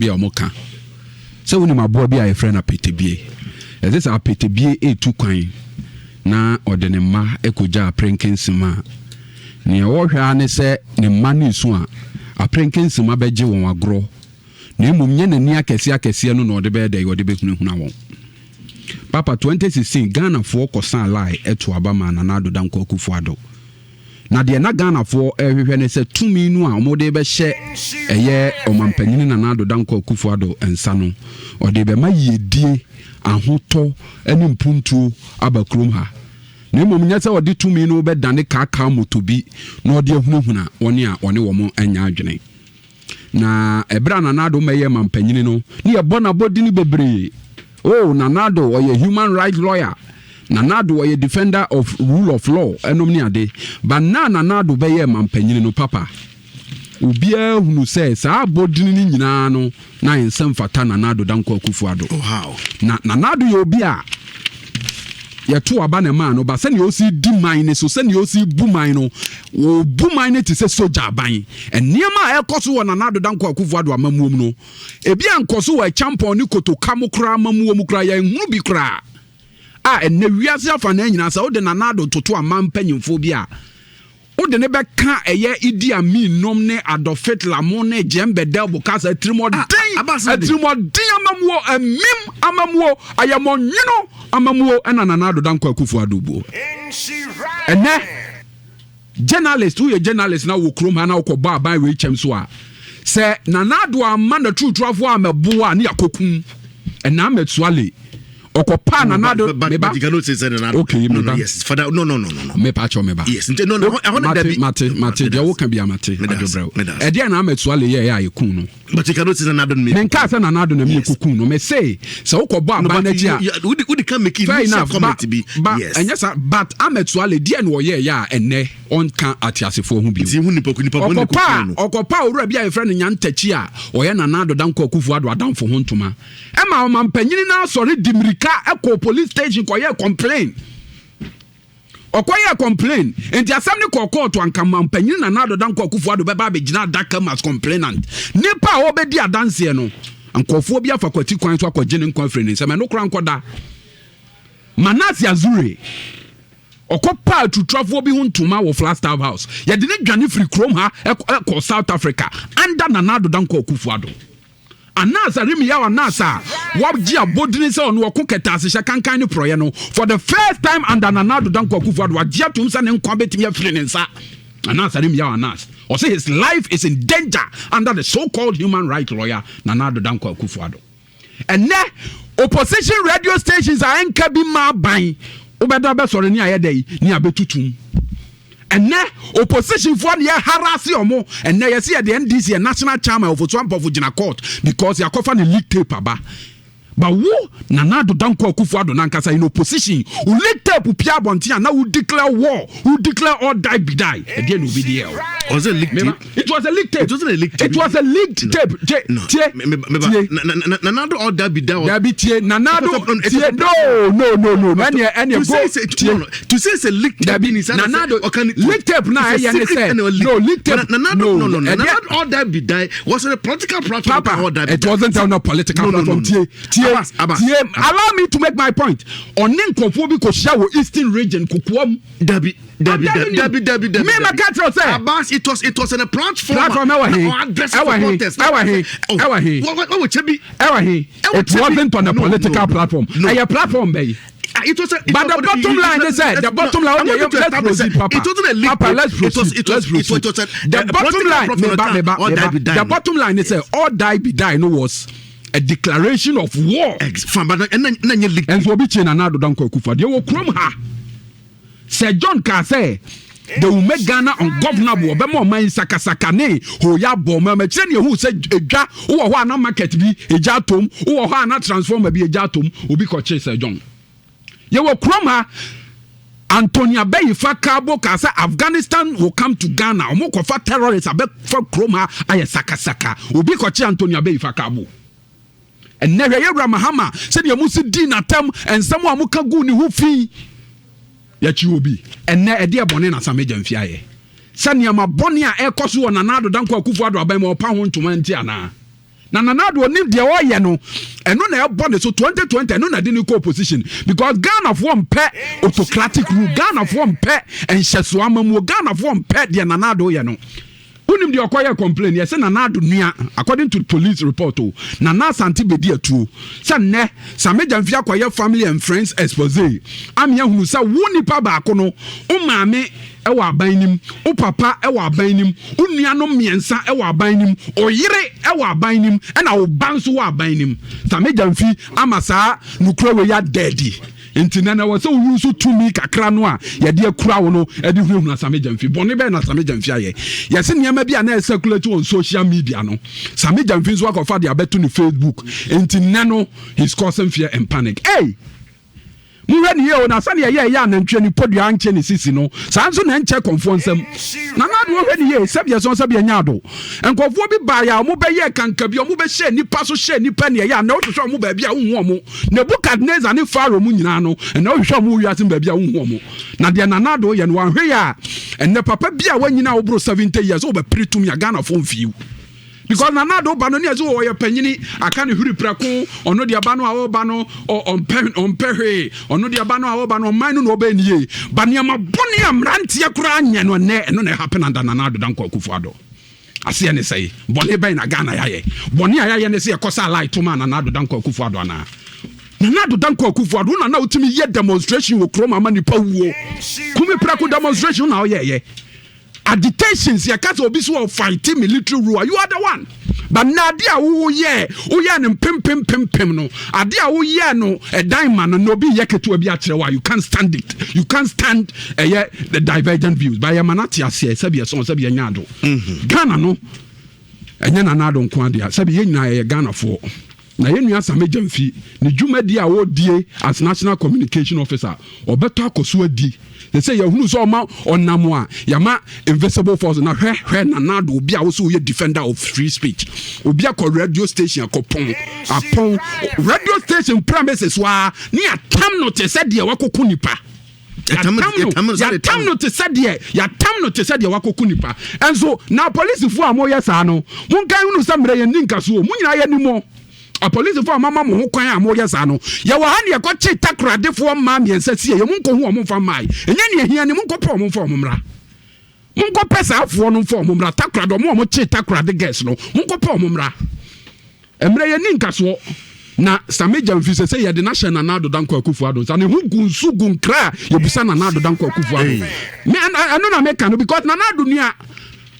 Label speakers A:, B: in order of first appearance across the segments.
A: bi a wɔka sɛ wonim aboa bi a yɛfrɛ no apetebie. Ɛsɛ sɛ apetebie ɛretu kwan na ɔde ne mma kɔgya aperenkensem a, nea ɔhwɛ ara ne sɛ ne mma no resu a, aperenkensem abɛgye wɔn agorɔ, na mmom nyɛ n'ani akɛseɛ akɛseɛ no na ɔde bɛyɛ dɛn, ɔde bɛhunahuna wɔn. Papa, 2016 Ghanafoɔ kɔsaa line to aba maa Nana Addo Dankwa Akufo-Addo. Na deɛ na Ghanafoɔ rehwehwɛ ne sɛ tumi no a wɔde rebɛhyɛ ɛyɛ Ɔmampanyini Nana Addo Dankwa Akufo-Addo nsa no, ɔde rebɛma yiedie, ahotɔ ne mpuntuo aba kurom ha. Na mmom nyɛ sɛ ɔde tumi no rebɛdane kaakaa moto bi na ɔde ahunahuna wɔn a ɔne wɔn nyɛ adwene. Na ɛberɛ a Nana Addo mmɛyɛɛ mampanyini no, ne yɛbɔ n'abɔdini bebree. Oh, Nana Addo, ɔyɛ human right lawyer. Nana Addo, ɔyɛ defender of rule of law, ɛnom ne ade. But na Nana Addo bɛyɛɛ mampanyini no, papa, obiara hunu sɛ saa abɔdini no nyinaa no, na ɛnsɛ mfata Nana Addo Dankwa Akufo-Addo.
B: Oh, how?
A: Na Nana Addo yɛ obi a yɛto aba na ɛmaa no ba. Sɛnea ɔsi di man no so, sɛnea ɔsi bu man no, ɔbu man no te sɛ sogya aban. Nneɛma a ɛkɔ so wɔ Nana Addo Dankwa Akufo-Addo amammuo mu no, ebi ankɔ so wɔ Acheampong ne Kotoka mu koraa amammuo mu koraa, yɛnhunu bi koraa. A ɛnnɛ wiase afanaa nyinaa, sɛ wode Nana Addo toto aman mpanyimfoɔ bi a, Wode no bɛka ɛyɛ Idi Amin nom ne Adolf Hitler mo ne Jean Bedel Bokassa atirimɔden atirimɔden amamuo amim amamuo ayɛmɔnwono amamuo ɛna Nana Addo Dankwa Akufo Addo buo. Ɛnɛ journalist woyɛ journalist na wɔ kurom ha na wokɔbɔ aban wei kyɛm so a sɛ Nana Addo amma n'aturutuafoɔ ammɛboa a ne yɛakɔkum ɛna Ahmed Suale ɔkɔpaa Nana Addo
B: but,
A: meba
B: but you cannot say sɛ Nana Addo
A: okay
B: no,
A: meba
B: no, yes father no no no no no
A: mepa kyɛw meba
B: yes nti no no ɛhɔ na dabi
A: mate mate deɛ woka bia mate adwobrɛw ɛdeɛ na Ahmed Suale yɛɛ a yɛkuu no.
B: But you cannot say Nana Addo na
A: menkaa sɛ Nana Addo na
B: yes.
A: meyɛkɔkuu no. Mese sɛ wokɔbɔ aban no akyi
B: a wode ka make
A: fair enough
B: comment bi
A: ba
B: yes
A: ɛnyɛ saa. But Ahmed Suale deɛ na ɔyɛɛyɛ a ɛnnɛ ɔnka ateasefoɔ ho bio.
B: Nti hu nipa nipa bɔne
A: ɔkɔpaa
B: kɔkuu no.
A: Ɔkɔpaa owura bi a yɛfrɛ no Nyantakyi a ɔyɛ Nana Addo Dankwa Akufo Addo adamfo ho ntoma. Ɛma ɔmampanyini no ara sɔre di mmirika kɔɔ police station kɔyɛɛ complain. Ɔkɔyɛɛ complain, nti asɛm no kɔɔ kɔɔto anka mampanyini Nana Addo Dankwa Akufo Addo bɛba abɛgyina adaka mu as complainant. Nipa a ɔbɛdi adanseɛ no, nkurɔfoɔ bi afa kwati kwan so akɔgye ne nkwa afiri ne nsam. Ɛno koraa nkɔda. Manasseh Azure. Ɔkɔpaa atutrafoɔ bi ho ntoma wɔ Flagstaff House. Yɛde no dwane firi kurom ha kɔɔ South Africa under Nana Addo Dankwa Akufo Addo. Anas Aremeyaw Anas a wagye abodini sɛ ɔno ɔko kɛtɛasehyɛ kankan ne porɔeɛ no, for the first time under Nana Addo Dankwa Akufo Addo, wagye atom sɛ ne nkwa bɛtumi afiri ne nsa. Anas Aremeyaw Anas, ɔse his life is in danger under the so-called human rights lawyer Nana Addo Dankwa Akufo Addo. Ɛnnɛ, opposition radio stations a ɛnka bi mma aban, wobɛda bɛsɔre ne ayɛ dɛn ne abɛtutum. Ɛnnɛ, opposition foɔ ne yɛ harass ɔmo. Ɛnnɛ, yɛse yɛde NDC yɛ national chairman Ofosu Ampofo gyina court because yɛakɔfa ne leak tape aba. But wo, Nana Addo Dankwa Akufo Addo nankasa in opposition, wo leak tape pia abɔnten a na wo declare war, wo declare all die be die. Ɛdeɛ na obi de yɛ o.
B: Was it leak tape?
A: It was a leaked tape.
B: It wasn't a leaked tape.
A: It was a leaked
B: no.
A: tape. Tie,
B: no.
A: tie,
B: me, me, me,
A: tie.
B: Nana Addo all that be that.
A: Dabi tie, Nana Addo tie. No, no, no, no. Ɛnìyɛ, ɛnìyɛ go
B: tie. No, no. To say it's a leaked tape.
A: Dabi, Nana Addo leaked tape na ɛyɛ ne sɛ. No, leaked tape.
B: Nana Addo, no, no, no. Nana Addo all that be that was on a political platform.
A: Papa,
B: all that be
A: it wasn't on a political
B: no, no,
A: platform.
B: No, no.
A: Tie, tie, tie. Allow me to make my point. Ɔne nkurɔfoɔ bi kò hyia wɔ Eastern Region kokoam.
B: Dabi. Dabi
A: I'm telling
B: dabi
A: you.
B: dabi dabi.
A: Me ma ka kyerɛ sɛ.
B: Abbas it was it was on a platform.
A: Platform ɛwɔ he? Ɛwɔ he? Ɛwɔ he? Ɛwɔ he?
B: Wɔ kyɛ bi.
A: Ɛwɔ he? It wasn't on a political platform. Ɛyɛ platform bɛyi.
B: It was a, it
A: but the bottom line is that the bottom line. Okay, let's proceed, Papa.
B: It wasn't a leak.
A: Papa, let's proceed.
B: It was, it
A: let's
B: was,
A: proceed.
B: It was, it was a,
A: the bottom line. Meba, meba, meba. The bottom line is that all die be die. No was a declaration of war.
B: Fine, but na nye leak.
A: And so obi kye Nana Addo Dankwa Akufo-Addo. Yɛwɔ kurom ha. Sir John kaa sɛ, They will make Ghana ungovernable, wɔbɛma ɔman yi sakasaka ne hooyɛ abɔ ɔman mu. Akyire na yɛhuu sɛ edwa, wowɔ hɔ a na market bi egya atom, wowɔ hɔ a na transformer bi egya atom, obi kɔkyee Sir John. Yɛwɔ kurom ha, Anthony Abeyifa Karbo kaa sɛ Afghanistan will come to Ghana, wɔn kɔfa terrorists abɛfa kurom ha ayɛ sakasaka, obi kɔkyee Anthony Abeyifa Karbo. Ɛnnɛ hwɛ yɛwura Mahama sɛdeɛ mo si dii n'atɛm, nsɛm a moka guu ne ho fi. Yɛkyi obi. Ɛnnɛ ɛdeɛ bɔne na Sammy Gyamfi ayɛ? Sɛ nneɛma bɔne a ɛrekɔ so wɔ Nana Addo Dankwa Akufo Addo aban mu a ɔpa ho ntoma nti anaa? Na Nana Addo onim deɛ ɔyɛ no, ɛno na ɛbɔ ne so 2020, ɛno na ɛde ne kɔ opposition because Ghanafoɔ mpɛ autocratic rule, Ghanafoɔ mpɛ nhyɛsoɔ amamuo, Ghanafoɔ mpɛ deɛ Nana Addo yɛ no. Wonim deɛ ɔkɔyɛ complain? Yɛsɛ Nana Addo nua, according to police report o, Nana Asante bɛdi atuo sɛ nnɛ Sammy Gyamfi akɔyɛ family and friends expose ame ahunu sɛ wo nipa baako no, wo maame wɔ aban nim, wo papa wɔ aban nim, wo nuanom mmiɛnsa wɔ aban nim, wo yere wɔ aban nim, ɛna wo ba nso wɔ aban nim. Sammy Gyamfi ama saa nokorɛ wei ada adi. Nti na na ɛwɔ sɛ woyi nso tumi kakra no a yɛde akura wo no de hunahuna Sammy Gyamfi. Bɔne bɛn na Sammy Gyamfi ayɛ? Yɛse nneɛma bi a na ɛcirculate on social media no, Sammy Gyamfi nso akɔfa de abɛto ne Facebook. Nti nnɛ no, he's causing fear and panic. Hey! Monhwɛ ne yie o, na sɛdeɛ ɛyɛ ɛyɛ anantwie ne podua ankyɛ ne sisi no, saa nso na ɛnkyɛ kɔmfoɔ nsam. Nana Addo hwɛ ne yie, sɛbi ɛsɔn sɛbi ɛnyɛ ado. Nkurɔfoɔ bi baeɛ a wɔbɛyɛɛ kankabi, wɔbɛhyɛɛ nnipa so hyɛɛ nnipa nea ɛyɛ a, nnɛ wohwehwɛ wɔn baabi a wonhu wɔn. Nebukadnesar ne Farao mu nyinaa no, ɛnnɛ wohwehwɛ wɔn wɔ wiase mu baabi a wonhu wɔn. Na deɛ Nana Addo yɛ no, wanhwɛ yie a, ɛnnɛ papa bi a wanyini a woboro 70 years wobɛpere tumi a, Ghanafoɔ mfii wo. Because Nana Addo ba no ne ɛsɛ ɔyɛ panyini aka ne hwiri prɛko, ɔno deɛ ba no a ɔba no ɔmpɛ ɔmpɛ hwee, ɔno deɛ ba no a ɔba no ɔman no na ɔbɛyɛ ne yie. Ba nneɛma bɔne a mmeranteɛ koraa nyɛ no ɛnnɛ, ɛno na ɛhappen under Nana Addo Dankwa Akufo-Addo. Aseɛ ne sɛe? Bɔne bɛn na Ghana yɛayɛ? Bɔne a yɛayɛ ne sɛ yɛkɔ sa line to maa Nana Addo Dankwa Akufo-Addo anaa? Nana Addo Dankwa Akufo-Addo, wo na na wotumi yɛ demonstration wɔ kurom ama nipa wuo. Kumi prɛko demonstration na ɔyɛɛyɛ. Agitations, yɛka sɛ obi so wɔ fighting military rule, you are the one. But na ade a woyɛ, woyɛ no mpempempempem no, ade a woyɛ no ɛdan ma no, na obi yɛ ketewa bi akyerɛ wo a, you can't stand it. You can't stand ɛyɛ the divergent views. But yɛ ma no ate aseɛ, sɛbi ɛsɔn, sɛbi ɛnyɛ ado. Ghana no, ɛnyɛ Nana Addo nko adeɛ, sɛbi yɛn nyinaa yɛyɛ Ghanafoɔ. Na yɛn nua Sammy Gyamfi, ne dwumadie a ɔredie as National Communication Officer, ɔbɛtɔ akɔ so adi. Sɛ sɛ yɛhunu sɛ ɔma ɔnam a, yɛama invisible force. Na hwɛ, hwɛ Nana Addo, obi a wosɛ woyɛ defender of free speech. Obi akɔ radio station akɔpɔn, apɔn radio station premises waa, ne yɛatam no te sɛ deɛ wakɔku nipa. Yɛatam no te sɛ deɛ yɛatam no te sɛ deɛ wakɔku nipa. Ɛnso na apolisifoɔ a moyɛ saa no, monka nhunu sɛ mmerɛ yɛn ni nkasoɔ, mo nyinaa yɛnim mo. Apolisifoɔ a moama mo ho kwan a moyɛ saa no, yɛwɔ ha ne yɛkɔkye takoradefoɔ mmaa mmiɛnsa sie yɛ, monkɔhu wɔn mfa mmae. Ɛnyɛ nea ɛhia ni, monkɔpɛ wɔn mfa wɔn mmra. Monkɔpɛ saa afoɔ no mfa wɔn mmra. Takoradi, wɔn a wɔkye Takoradi girls no, monkɔpɛ wɔn mmra. Mmerɛ yɛnni nkasoɔ. Na Sammy Gyamfi sɛ sɛ yɛde no ahyɛ Nana Addo Dankwa Akufo-Addo nsa, ne ho gu nsu gu nkra a yɛbusa Nana Addo Dankwa Akufo-Addo. Me, ɛno na meka no because Nana Addo nua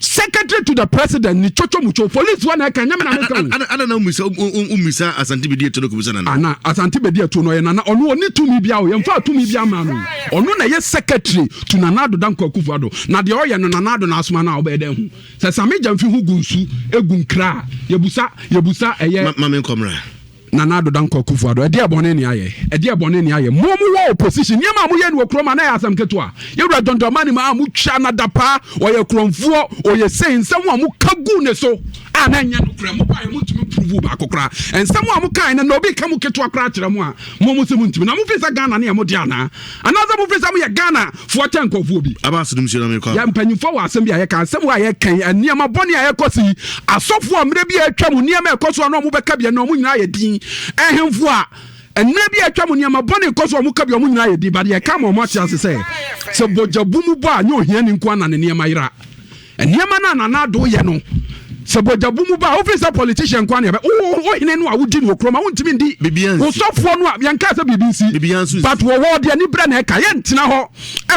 A: secretary to the president ni chocho mucho police wa na ɛka, nyɛ me na meka o.
B: Ada na umisa umisa Asante bedi etu no kubisa Nana.
A: Ana Asante bedi etu no ɔyɛ Nana, ɔno ɔni tumi bia o, yɛmfa tumi bia ma no. Ɔno na ɛyɛ secretary to Nana Addo Dankwa Akufo-Addo. Na deɛ ɔyɛ no Nana Addo na asoma no a ɔbɛyɛ dɛ hu. Sɛ Sammy Gyamfi ho gu nsu egu nkra a, yɛbusa yɛbusa ɛyɛ.
B: Ma me nkɔmra.
A: Nana Addo Dankwa Akufo-Addo, ɛdeɛ bɔne ne ayɛ? Ɛdeɛ bɔne ne ayɛ? Mo mo wɔ opposition, nneɛma a moyɛ no wɔ kurom a na ɛyɛ asɛm ketewa. Yɛwura John Dramani Mahama motwa no adapaa, ɔyɛ korɔmfoɔ, ɔyɛ sei, nsɛm a moka gu ne so a na ɛnyɛ nokorɛ, mobaeɛ montumi prove baako koraa. Nsɛm a mokaeɛ no, na obi ka mu ketewa koraa kyerɛ mo a, mo mo se montumi. Na mofiri sɛ Ghana ne yɛ mo dea anaa? Anaasɛ mofiri sɛ moyɛ Ghana foɔ kyɛn nkurɔfoɔ bi?
B: Aba asodom nsuo na mekɔ.
A: Yɛ mpanyinfoɔ wɔ asɛm bi a yɛka, asɛm a yɛka yi, nneɛma bɔne a ɛkɔ so yi, asɔfoɔ a mmerɛ bi a atwa mu nneɛma ɛkɔ so a na wɔn bɛka bi, ɛnna wɔn nyinaa yɛ din. Ɛhemfo a mmerɛ bi a atwa mu nneɛma bɔne kɔ so a wɔn ka bi, wɔn nyinaa yɛ din. But yɛka ma wɔn ate ase sɛ, sɛ bɔgya bu mu bɔ a, nyɛ ohiani nko ara na ne nneɛma yera. Nneɛma no a Nana Addo yɛ no, sɛ bɔgya bu mu ba a, wofiri sɛ politician nko ara na yɛbɛ, wo wo hene no a wodi no wɔ kurom a, wontumi ndi.
B: Biribiara
A: Wo
B: nsi.
A: sɔfoɔ no a, yɛnkaa sɛ biribi nsi.
B: Biribiara nso nsi.
A: But wɔ hɔ, ɔde aniberɛ na ɛka. Yɛntena hɔ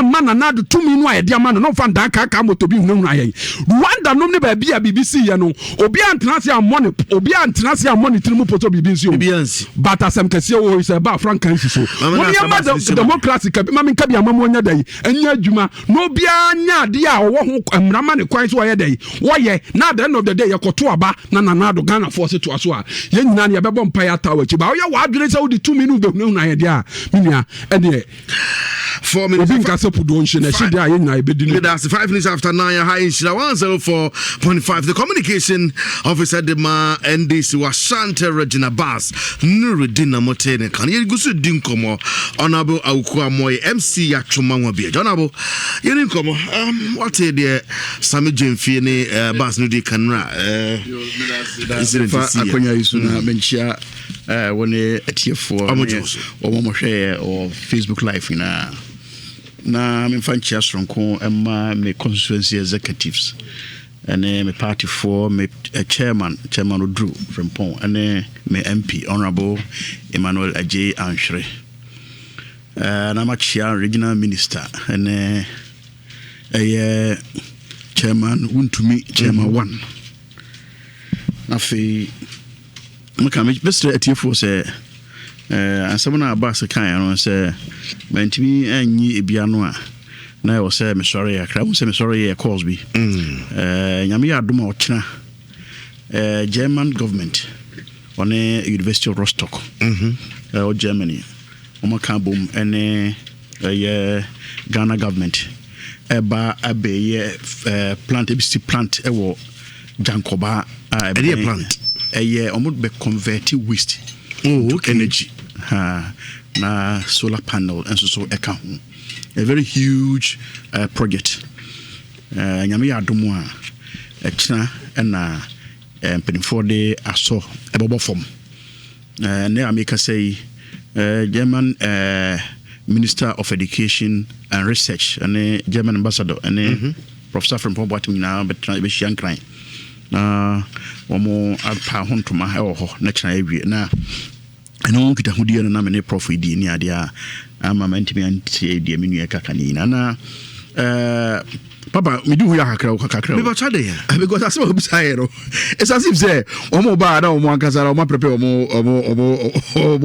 A: mma Nana Addo tumi no a yɛde ama no no mfa ndan kaakaa moto bi nhunahuna yɛn. Rwanda nom ne baabi a biribi siiɛ no, obiara antena ase ammɔ ne, obiara antena ase ammɔ ne tiri mu po sɛ biribi nsi o.
B: Biribiara nsi.
A: But asɛm kɛseɛ wɔ hɔ yi, sɛ ɛba a, frankaa nsi so.
B: Maame
A: Mo
B: na
A: nneɛma
B: asɛm ase nsi ma.
A: democracy ka bi ma menka bi ama mo nyɛ dɛn? Nyɛ adwuma na obiara nyɛ adeɛ a ɔwɔ ho mmara ma ne kwan sɛ ɔyɛ dɛn wɔyɛ, na at the end of the day yɛkɔto aba na Nana Addo Ghanafoɔ se toa so a, yɛn nyinaa no yɛbɛbɔ mpaeɛ ataa w'akyi. Ba woyɛ w'adwene sɛ wode tumi no wobɛhunahuna yɛn deɛ a, me nua, ɛneɛ.
B: 4 minutes.
A: Obi nka sɛ puduo nhye na ɛhye deɛ a, yɛn nyinaa yɛbɛdi no.
B: Medase. 9:05 ha Nhyira 104.5. The communication officer de ma NDC wɔ Ashanti Region, Abbas Nurudin, na mote ne ka no. Yɛgu so di nkɔmmɔ. Honorable Awuku Amoy MC Yɛatwoma wa bi. Honorable, yɛni nkɔmmɔ. Wate deɛ Sammy Gyamfi ne Abbas no di kanra incident
C: fa
B: si yɛ.
C: Akonnwa yi so na menkyia wo ne atiefoɔ
B: Ɔmo
C: ne
B: gye wo so.
C: wɔn a wɔhwɛeɛ wɔ Facebook Live nyinaa, na memfa nkyia soronko ma me constituency executives ɛne me partyfoɔ, me chairman, Chairman Oduru Frimpong, ɛne me MP, Honorable Emmanuel Agyei Anhwere, na makyia regional minister ɛne ɛyɛ Chairman Wontumi, Chairman One. Na afei meka mɛsrɛ atiefoɔ sɛ asɛm no a Abbas kaeɛ no sɛ mantumi anyi ebia no a, na ɛwɔ sɛ mesɔre kakra. Wohu sɛ mesɔre yɛ course bi. Nyame yɛ adom a, ɔkyena German government ɔne University of Rostock ɛwɔ Germany, ɔmaka bom ɛne ɛyɛ Ghana government ɛba abɛyɛ plant, ebisi plant ɛwɔ Gyankɔba a
B: Ɛdeɛ plant?
C: Ɛyɛ ɔmo bɛ convert waste to energy ha, na solar panel nso so ɛka ho. A very huge project. Nyame yɛ adom a, ɛkyena ɛna mpanimfoɔ de asɔ ɛbɛbɔ fam. Ne a meka sɛ yi, German Minister of Education and Research ɛne German ambassador ɛne Professor Frimpong Boateng nyinaa bɛtena bɛhyia Nkran na wɔn apa ho ntoma ɛwɔ hɔ na kyena awie. Na ɛno ho nkitahodie no na me ne prof yi di ne adeɛ a ama mantumi antie deɛ me nua kaka ne nyinaa. Na papa, medi ho yɛ kakra o, kakra o.
B: Mebatwa de yɛ.
C: Because asɛm a obisa yɛ no, it's as if sɛ wɔn ba na wɔn ankasa na wɔn aprepare wɔn
B: Oh,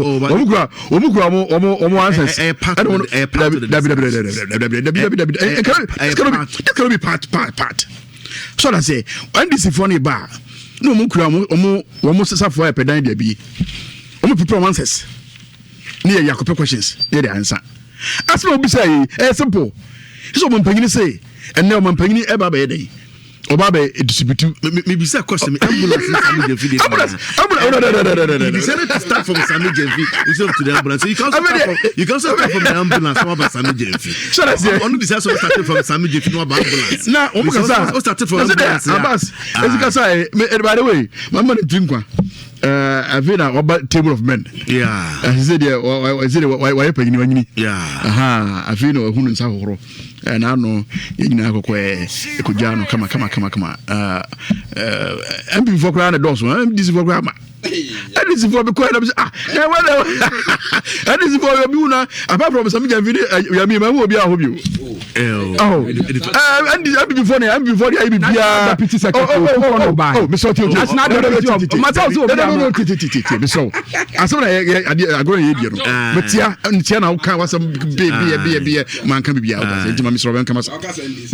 C: wɔn kura wɔn answers.
B: Ɛyɛ part of the
C: Dabi, dabi, dabi, dabi, dabi, dabi, dabi,
B: Ɛyɛ
C: it cannot
B: ɛyɛ
C: it cannot be
B: part.
C: It cannot be part, part, part. So that say NDC foɔ ne ba na wɔn kura wɔn sisafoɔ yɛ pɛdan deɛ bi wɔn prepare wɔn answers ne yɛ yakɔpɛ questions ne yɛ de ansa. Asɛm a obisa yi ɛyɛ simple sɛ ɔmo mpanyini sɛ ɛnɛ ɔmo mpanyini ɛba abɛyɛ dɛ ɔba abɛ distribute.
B: Mebisa question, ambulance ne Sammy Gyamfi de.
C: Ambulance, ambulance, oh, no, no, no, no, no, no, no.
B: You decided to start from Sammy Gyamfi instead of to the ambulance. So you can also start from, you can also start from the ambulance. No about Sammy Gyamfi.
C: Shut up, yeah.
B: Ono decide to start from Sammy Gyamfi, no about ambulance.
C: Na wɔn kasa
B: O started from
C: na sɛ
B: ambulance.
C: dɛ Abbas esi kasa yɛ me. By the way, mama ne ti nkwa afei na ɔba table of men. Ɛsɛ sɛ deɛ ɛsɛ deɛ wayɛ panyin, wanyini. Afei na ɔhunu nsa hohoro ɛna ano yɛn nyinaa kɔkɔ ɛkɔgya no kama kama kama kama. NPP foɔ koraa na dɔɔso, NDC foɔ koraa ma NDC foɔ bi kɔ ɛna bi sɛ, ah, na ɛwɔ na NDC foɔ yɛ bi wu na apart from Sammy Gyamfi ne Yami ma ɛwɔ obi ahɔ bi o. Oh, NDC, NPP foɔ ne NPP foɔ de ayi bi biara.
A: Deputy secretary,
C: oh, oh,
A: Okuo
C: oh,
A: no
C: oh,
A: baa.
C: oh, mesɛ ɔte
A: National deputy of Masa Osi obi
C: no, no, no,
A: ama.
C: ti ti ti ti ti mesɛ asɛm na yɛ yɛ adeɛ agorɔ na yɛ die no. Metia ntia na woka wasɛm bie bie bie bie manka biribiara wota sɛ nti ma mesrɛ wobɛnka masɛm,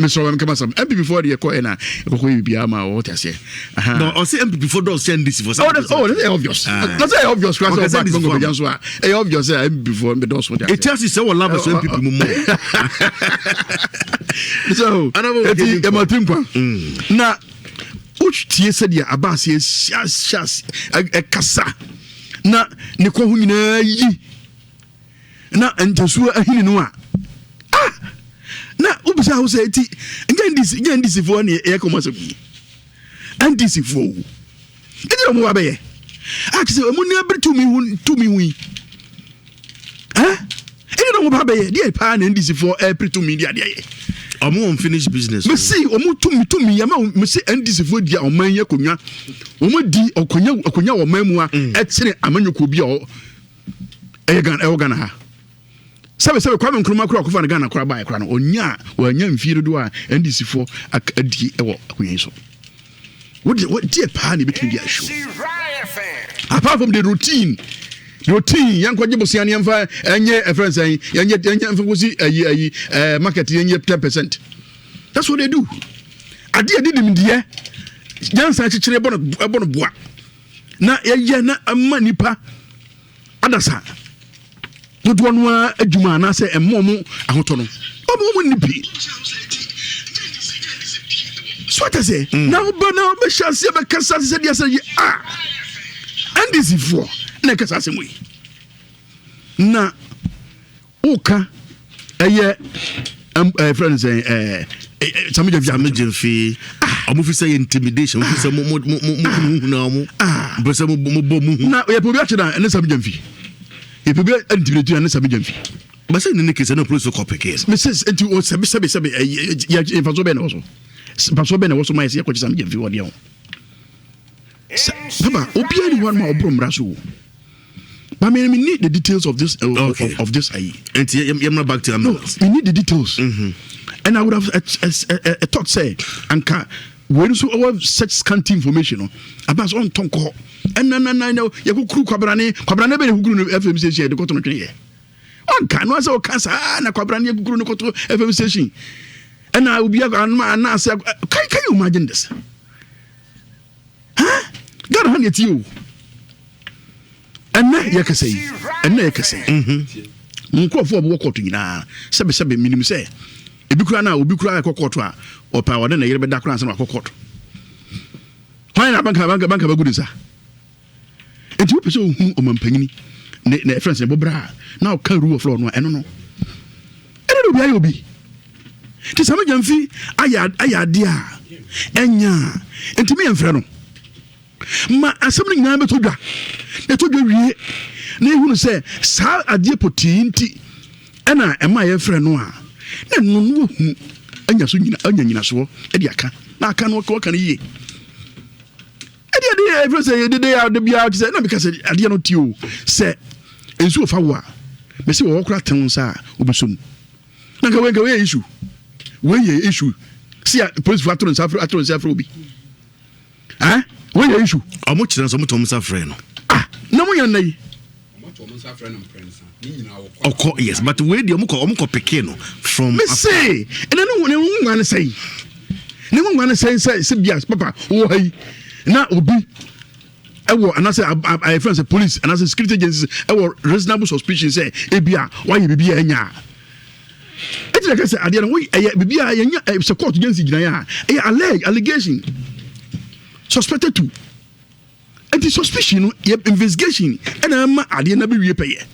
C: mesrɛ wobɛnka masɛm. NPP foɔ deɛ kɔɛ na ɛkɔkɔ yɛ biribiara ma wɔte aseɛ. Aha.
B: No, ɔse NPP foɔ dɔɔso kyɛn NDC foɔ.
C: Oh, that's obvious. That's obvious. Class
B: Okay,
C: of back
B: NDC
C: from
B: foɔ.
C: Bɛgya nso a, ɛyɛ obvious sɛ NPP foɔ mbɛdɔɔso de aseɛ.
B: Eti ase sɛ wɔ lava so NPP mu mɔ.
C: So
B: Honorable
C: eti
B: Kevin
C: ɛma ti nkwa na wotie sɛdeɛ Abaase ahyia ɛkasa na ne kɔn ho nyinaa yi na ntasuo ahini no a, ah, na wobisa ho sɛ eti nyɛ NDC, nyɛ NDC foɔ ne ɛyɛ kɔn asɛm yi. NDC foɔ o, ɛdi na wɔn ba bɛyɛ a kyerɛ sɛ wɔn ni abiri tumi ho yi ɛdi na wɔn ba bɛyɛ deɛ paa na NDC foɔ ɛpere tumi di adeɛ yɛ.
B: Ɔmo unfinished business.
C: Mesi ɔmo tumi yɛma mesi NDC foɔ di a ɔman yi akonnwa, wɔn di akonnwa wɔ ɔman mu a ɛkyerɛ amanyɔkuo bi a ɛyɛ Ghana, ɛwɔ Ghana ha. Sɛbɛ sɛbɛ Kwame Nkrumah kora ɔkɔfa no Ghana kora baa kora no, ɔnya wɔanya mfie dodoɔ a NDC foɔ adi ɛwɔ akonnwa yi so. Wode wɔdeɛ paa na ebɛtumi de ahwɛ apart from the routine, yɛnkɔgye bosea ne yɛmfa ɛnyɛ ɛfrɛ nsɛn, yɛnyɛ mfa kɔsi ayi market, yɛnyɛ 10%. That's what they do. Adeɛ de nimdeɛ nyansa kyekyere ɛbɔ no, ɛbɔ no boa na yɛyɛ na ama nipa adasa.
A: Dodoɔ no ara adwuma anaasɛ ɛmma wɔn ahotɔ no, wɔn nni bi. So ate aseɛ? Na wobɛ na wobɛhyɛ aseɛ bɛkasa te sɛ deɛ sɛ yɛ a NDC foɔ na ɛkasa asɛm yi. Na woka ɛyɛ ɛfrɛ no sɛ ɛɛ Sami Gyamfi.
B: Sami Gyamfi. Ɔmo fi sɛ yɛ intimidation. Ɔmo fi sɛ mo mo mo mo mo hu na ɔmo. Mpɛ sɛ mo mo bɔ mo hu.
A: Na yɛ pɛ obi akyɛ na ɛne Sami Gyamfi. Yɛ pɛ obi intimidate na ɛne Sami Gyamfi.
B: Bɛsɛ ne ne kese na polisi kɔ peke.
A: Mese nti o sɛbi sɛbi sɛbi ɛyɛ yɛ nfaso bɛn na ɛwɔ so. Nfaso bɛn na ɛwɔ so ma yɛ sɛ yɛ kɔkye Sami Gyamfi wɔ deɛ ho. Papa obiara ni hɔ ma ɔboro mmara so o. But me, me need the details of this okay. of this ayi.
B: Nti yɛmra back to
A: ambulance. No, we need the details. And I would have thought say anka wei nso ɔwɔ such scanty information no abas ɔntɔ nkɔ hɔ ɛna na na na yɛkukuru kwabrane kwabrane bɛ yɛkukuru no fm station yɛde kɔtɔ no twene yɛ ɔnka no asɛ ɔka saa na kwabrane yɛkukuru no kɔtɔ fm station ɛna obi anoma anaasɛ can you imagine this? Huh? Ghana ha na yɛtie o. Ɛnɛ yɛ kɛsɛ yi, ɛnɛ yɛ kɛsɛ yi. Mo nkurɔfoɔ a wɔwɔ kɔɔto nyinaa, sɛbesɛbe menim sɛ ebi koraa na obi koraa ɛkɔ kɔɔto a ɔpɛ a ɔne ne yere bɛda koraa ansa na wakɔ kɔɔto. Hwan na banka banka banka bɛgu ne nsa? Nti wopɛ sɛ ohu ɔmampanyini ne ne ɛfrɛ sɛ bɔbra a na ɔka rule of law no a ɛno no. Ɛne na obi ayɛ obi. Nti Sami Gyamfi ayɛ ayɛ adeɛ a ɛnya a ntumi yɛmfrɛ no. Ma asɛm no nyinaa bɛtɔ dwa. Na ɛtɔ dwa wie na yɛhunu sɛ saa adeɛ pɔtee nti ɛna ɛma yɛfrɛ no a na ɛno no wahu anya so nyina anya nyinasoɔ de aka na aka no ɔka no yie. Ɛde adeɛ ɛfrɛ sɛ yɛdede a de biara te sɛ na meka sɛ adeɛ no te o sɛ nsuo fa wo a mɛsɛ wɔwɔ kora ten nsa a wobɛsɔ mu na nka wei nka wei yɛ issue wei yɛ issue si a polisifoɔ atoro nsa afrɛ atoro nsa afrɛ obi eh wei yɛ issue.
B: Ɔmo kyerɛ nso ɔmo to ɔmo nsa frɛ no.
A: Ah na mo yɛ nna yi.
B: Ɔkɔ yes but wei deɛ ɔmo kɔ ɔmo kɔ peke no from.
A: Me se ɛna ne ne ho nwa ne sɛn ne ho nwa ne sɛn sɛ sɛ bia papa wɔ ha yi na obi ɛwɔ anaasɛ ayɛ fɛn sɛ police anaasɛ security agencies ɛwɔ reasonable suspicion sɛ ebi a wayɛ biribi a ɛnya a ɛti na kɛsɛ adeɛ no ɛyɛ biribi a yɛnya sɛ court agency gyina yɛ a ɛyɛ allege allegation suspected to. Nti suspicion no yɛ investigation ɛna ɛma adeɛ no abɛwie pɛyɛ.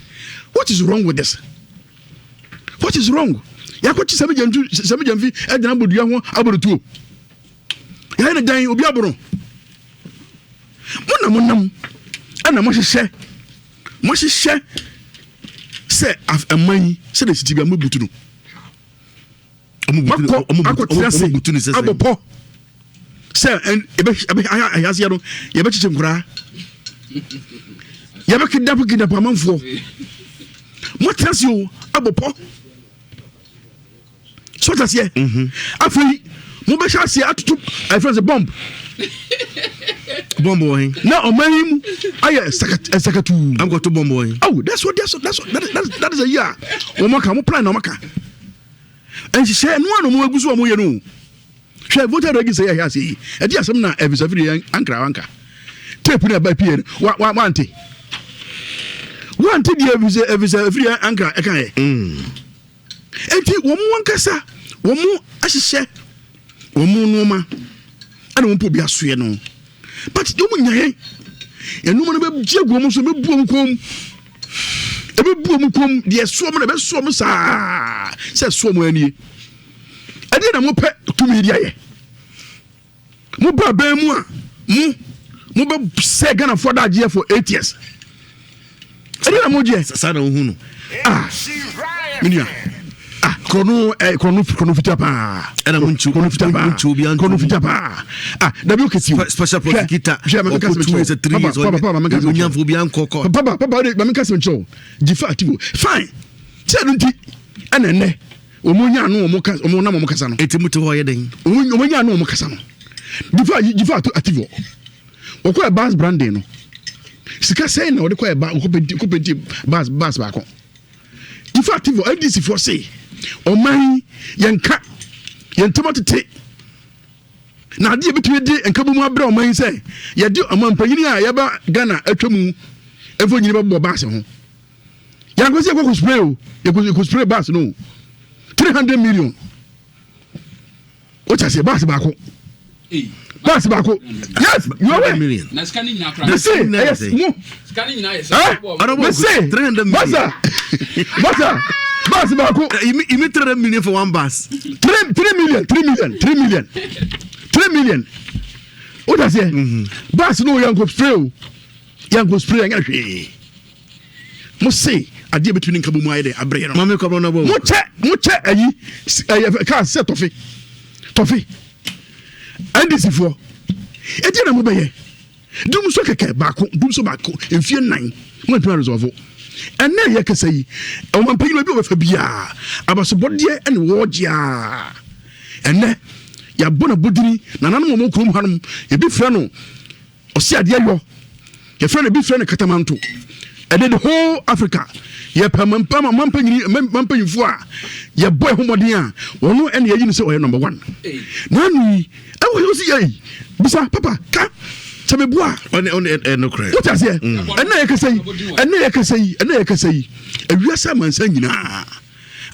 A: What is wrong with this? What is wrong? Yɛakɔkye Sami Gyamfi Sami Gyamfi ɛgyina abɔ dua ho abɔ no tuo. Yɛayɛ no dan obi aboro. Mo na mo nam ɛna mo hyehyɛ mo hyehyɛ sɛ ɛman yi sɛdeɛ siti bi a mo butu no. Makɔ akɔtena ase abɔ pɔ sɛ ahyɛaseɛ no yɛbɛkyekyɛ nkoraa yɛbɛkidnap kidnap amanfoɔ moatena ase o abɔ pɔ so ɔta seɛ afei mobɛhyɛ aseɛ atoto ɛfrɛ sɛ bomb
B: bomb wɔ he
A: na ɔman yi mu ayɛ sakatuu
B: ankɔto bomb wɔ he
A: oh that's what that's what that's what that is, that is a year wɔn aka wɔn plan na wɔn aka nhyehyɛ ɛno a na wɔn agu so wɔn yɛ no hwɛ voter register yɛ ase yi ɛdi asɛm na ɛfisafiri yɛn ankara wanka tape na ɛba pie no wa wa wante wante deɛ ɛfisɛ ɛfisɛ yɛn ankara ɛka yɛ eti wɔn ankasa wɔn ahyehyɛ wɔn nneɛma ɛna wɔn po bi asoɛ no but wɔn nya yɛn nneɛma no bɛ gye gu wɔn so bɛ bu wɔn kɔn mu ɛbɛ bu wɔn kɔn mu deɛ ɛsoɔ mu na ɛbɛ soɔ mu saa sɛ ɛsoɔ mu anie ɛdeɛ na mo pɛ tumi de ayɛ mo ba bɛn mu a mo mo bɛ sɛ Ghanafoɔ adagyeɛ for 8 years ɛdeɛ na mo gyeɛ
B: saa na wohu no.
A: Ah, menua, ah, korɔno ɛ korɔno korɔno fitaa paa.
B: Ɛna mo nkyi
A: korɔno fitaa paa
B: mo nkyi obi
A: anto korɔno fitaa paa. Ah, dabi o kesi
B: o. Special prosecutor ɔkɔ 2 years 3 years
A: papa papa maame nkasa
B: onyamfo obi ankɔ kɔ.
A: Papa papa ɔde maame nkasa nkyɛw Dzifa Attivor fine sɛ ɛno nti ɛna ɛnɛ wɔn nya ano wɔn ka wɔn nam wɔn kasa no.
B: Eti mo te hɔ yɛ den.
A: Wɔn nya ano wɔn kasa no Dzifa Dzifa Attivor wɔkɔ ɛ bus branding no sika sɛn na wɔde kɔ ɛ ba wɔkɔ paint kɔ paint bus bus baako Dzifa Attivor NDC foɔ se ɔman yɛn ka yɛn ntoma tete na adeɛ ebitumi de nka mu abrɛ ɔman yi sɛ yɛde ɔman panyin a yɛba Ghana atwa mu mfonyini bɛbɔ baase ho.
D: Yɛnkɔ sɛ yɛkɔkɔ spray o, yɛkɔ spray bus no 300 million. Wokyɛ sɛ bus baako, bus baako, yes, you are aware. They say ɛyɛ mo ɛ they say basa basa bus baako.
B: You mean 300 million for one bus?
D: 3 3 million, 3 million, 3 million, 3 million. Wokyɛ sɛ bus no, yɛnkɔ spray o, yɛnkɔ spray, yɛnyɛ hwee. Mo se adeɛ bɛtumi ne nka bɔ mu ayɛ dɛ abrɛ no.
B: Mame kɔbɔ no bɔ.
D: Mo kyɛ ayi ɛyɛ kaa sɛ tɔfe tɔfe. NDC foɔ, ɛdeɛ na mo bɛyɛ dum so kɛkɛ baako, dum so baako, mfie 4 mo ntumi aresolve. Ɛnɛ yɛ kasa yi, ɔmampanyin bi a wɔbɛfa biara abasobɔdeɛ ɛne wɔɔgye a ɛnɛ yɛabɔ na bodini nananom a wɔn kurom hanom, ebi frɛ no ɔsi adeɛ yɔ, yɛfrɛ no, ebi frɛ no katamanto. Ɛde the whole Africa yɛpɛ mampanyinfoɔ a yɛbɔ ɛho mmɔden a wɔno ɛna yɛyi no sɛ ɔyɛ number one. Naanu yi ɛwɔ yɛ ɔsi yɛ bisa papa ka sɛ meboa.
B: Ɔne ɔne ɛno korɛ.
D: Wote aseɛ? Ɛnna yɛ kasa yi, ɛnna yɛ kasa yi, ɛnna yɛ kasa yi, ewiase amansa nyinaa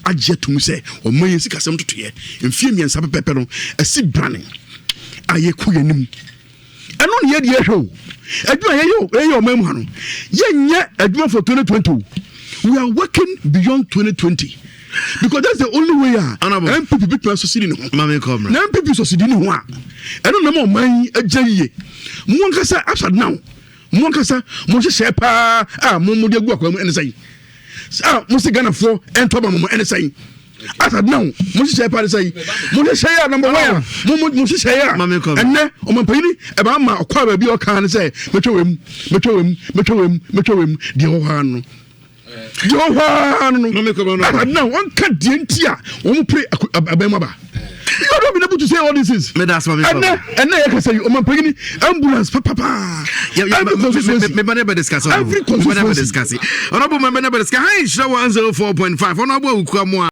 D: agye atum sɛ ɔman yɛn sikasɛm totoyɛ mfie 3 pɛpɛpɛ no ɛsi brane a yɛkɔ yɛn anim. Ɛno ne yɛde yɛhwɛ o. Adwuma yɛyɛ o, yɛyɛ ɔman mu ha no, yɛnyɛ adwuma for 2020 o. We are working beyond 2020 because that's the only way a
B: Honourable.
D: NPP bituma sɔsidi ne ho.
B: Mame kɔmra.
D: Na NPP sɔsidi ne ho a, ɛno nam ɔman yi agya yie. Mo ankasa, as at now, mo ankasa mo nhyehyɛ paa a mo de agu akwan mu ɛne sɛn a mo se Ghanafoɔ ɛntɔ ma mo ɛne sɛn? As at now, mo nhyehyɛ paa ne sɛn? Mo nhyehyɛ yɛ a number one a mo nhyehyɛ yɛ a
B: Mame kɔmra.
D: ɛnɛ ɔmampanyini ɛbaa ma ɔkɔ a baabi a ɔkaa ne sɛ mɛtwa wɔ mu, mɛtwa wɔ mu, mɛtwa wɔ mu, mɛtwa wɔ mu. Deɛ wɔ hɔ ano, deɛ wɔ hɔ ano no.
B: Mame kɔmra no.
D: As at now, wɔnka deɛ nti a wɔn pere abɛn mu aba. You don't been able to say all these things.
B: Meda ase, mame
D: ɛnɛ
B: kɔmra.
D: Ɛnɛ yɛ kasa yi, ɔmampanyini ambulance papapaa every constituency.
B: Me ba ne bɛ discuss.
D: Every
B: Me ba ne bɛ
D: constituency.
B: discuss. Honorable member ne bɛ discuss. Hi, Nhyira 104.5. Honorable Awukua mu a.